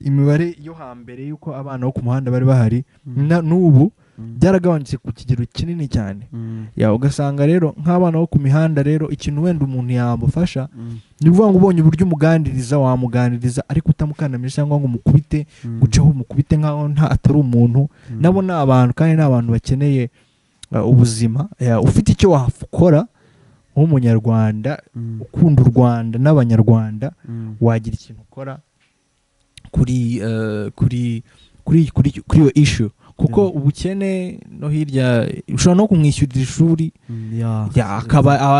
imibare yo hambere y'uko abana bo ku muhanda bari bahari n'ubu byaragabanutse ku kigero kinini cyane. Ya, ugasanga rero nk'abana bo ku mihanda rero, ikintu wenda umuntu yamufasha ni ukuvuga ngo ubonye uburyo umuganiriza, wamuganiriza, ariko utamukandamije cyangwa ngo umukubite, guceho umukubite nk'aho nta atari umuntu. Nabo ni abantu, kandi ni abantu bakeneye ubuzima. Ya, ufite icyo wakora Nk'Umunyarwanda ukunda u Rwanda n'Abanyarwanda, wagira ikintu ukora kuri iyo issue, kuko ubukene no hirya ushobora no kumwishyurira ishuri, ya,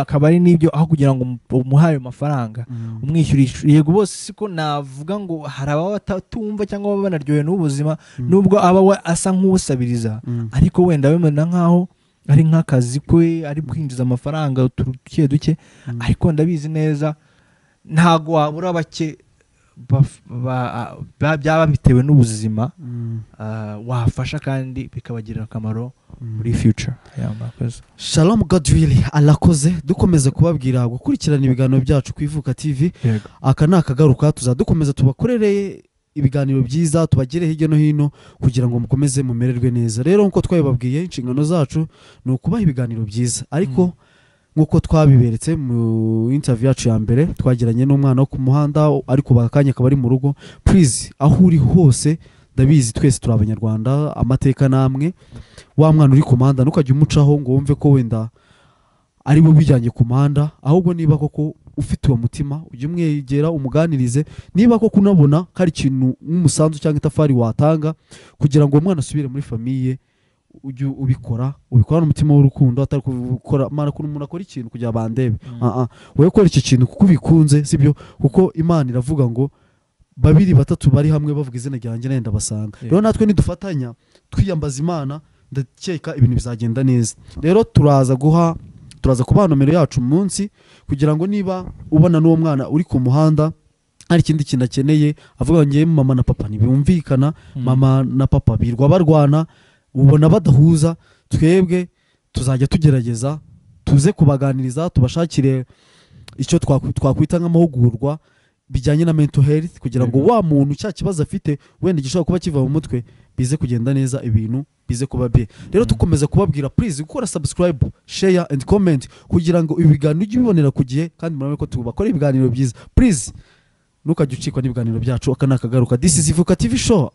akaba ari n'ibyo, aho kugira ngo umuhe ayo mafaranga, umwishyura ishuri. Yego, bose siko navuga ngo hari ababa batatumva cyangwa baba banaryohewe n'ubuzima, nubwo aba we asa nk'usabiriza, ariko wenda bimena nk'aho ari nk'akazi kwe, ari kwinjiza amafaranga duke duke. Ariko ndabizi neza ntago wabura bake byaba bitewe n'ubuzima, wafasha kandi bikabagirira akamaro muri future. Yeah, murakoze. Shalom Godwill arakoze. Dukomeza kubabwira gukurikirana ibiganiro byacu ku Ivuka TV. Aka ni akagaruka, tuzadukomeza tubakorere ibiganiro byiza, tubagere hirya no hino kugira ngo mukomeze mumererwe neza. Rero nk'uko twabibabwiye, inshingano zacu ni ukubaha ibiganiro byiza, ariko nk'uko twabiberetse mu interview yacu ya mbere twagiranye n'umwana wo ku muhanda, ariko ubu aka kanya akaba ari mu rugo, please, aho uri hose, ndabizi twese turi Abanyarwanda, amateka namwe. Wa mwana uri ku muhanda, ntukajye umucaho ngo wumve ko wenda ari bo bijyanye ku muhanda. Ahubwo niba koko ufite uwo mutima, ujye umwegera umuganirize. Niba koko unabona ko ari ikintu nk'umusanzu cyangwa itafari watanga kugira ngo uwo mwana asubire muri famille, ujye ubikora, ubikora n'umutima w'urukundo, atari gukora mana ukuntu umuntu akora ikintu kugira bandebe. Ah, ah. Wowe ukora icyo kintu kuko ubikunze, sibyo? Kuko Imana iravuga ngo babiri batatu bari hamwe bavuga izina ryanjye, nawe ndabasanga. Rero natwe nidufatanya twiyambaza Imana, ndakeka ibintu bizagenda neza. Rero turaza kubaha nomero yacu munsi, kugira ngo niba ubona n'uwo mwana uri ku muhanda hari ikindi kintu akeneye, avuga ngo ngewe mama na papa ntibumvikana, mama na papa birwa barwana, ubona badahuza, twebwe tuzajya tugerageza tuze kubaganiriza, tubashakire icyo twakwita nk'amahugurwa bijyanye na mental health, kugira ngo wa muntu cya kibazo afite wenda gishobora kuba kiva mu mutwe, bize kugenda neza, ibintu bize kuba bye. Rero tukomeza kubabwira, please, gukora subscribe, share and comment, kugira ngo ibi biganiro ujye ubibonera ku gihe. Kandi murabona ko tubakora ibiganiro byiza. Please, ntukajye ucikwa n'ibiganiro byacu. Aka ni akagaruka. This is Ivuka TV Show.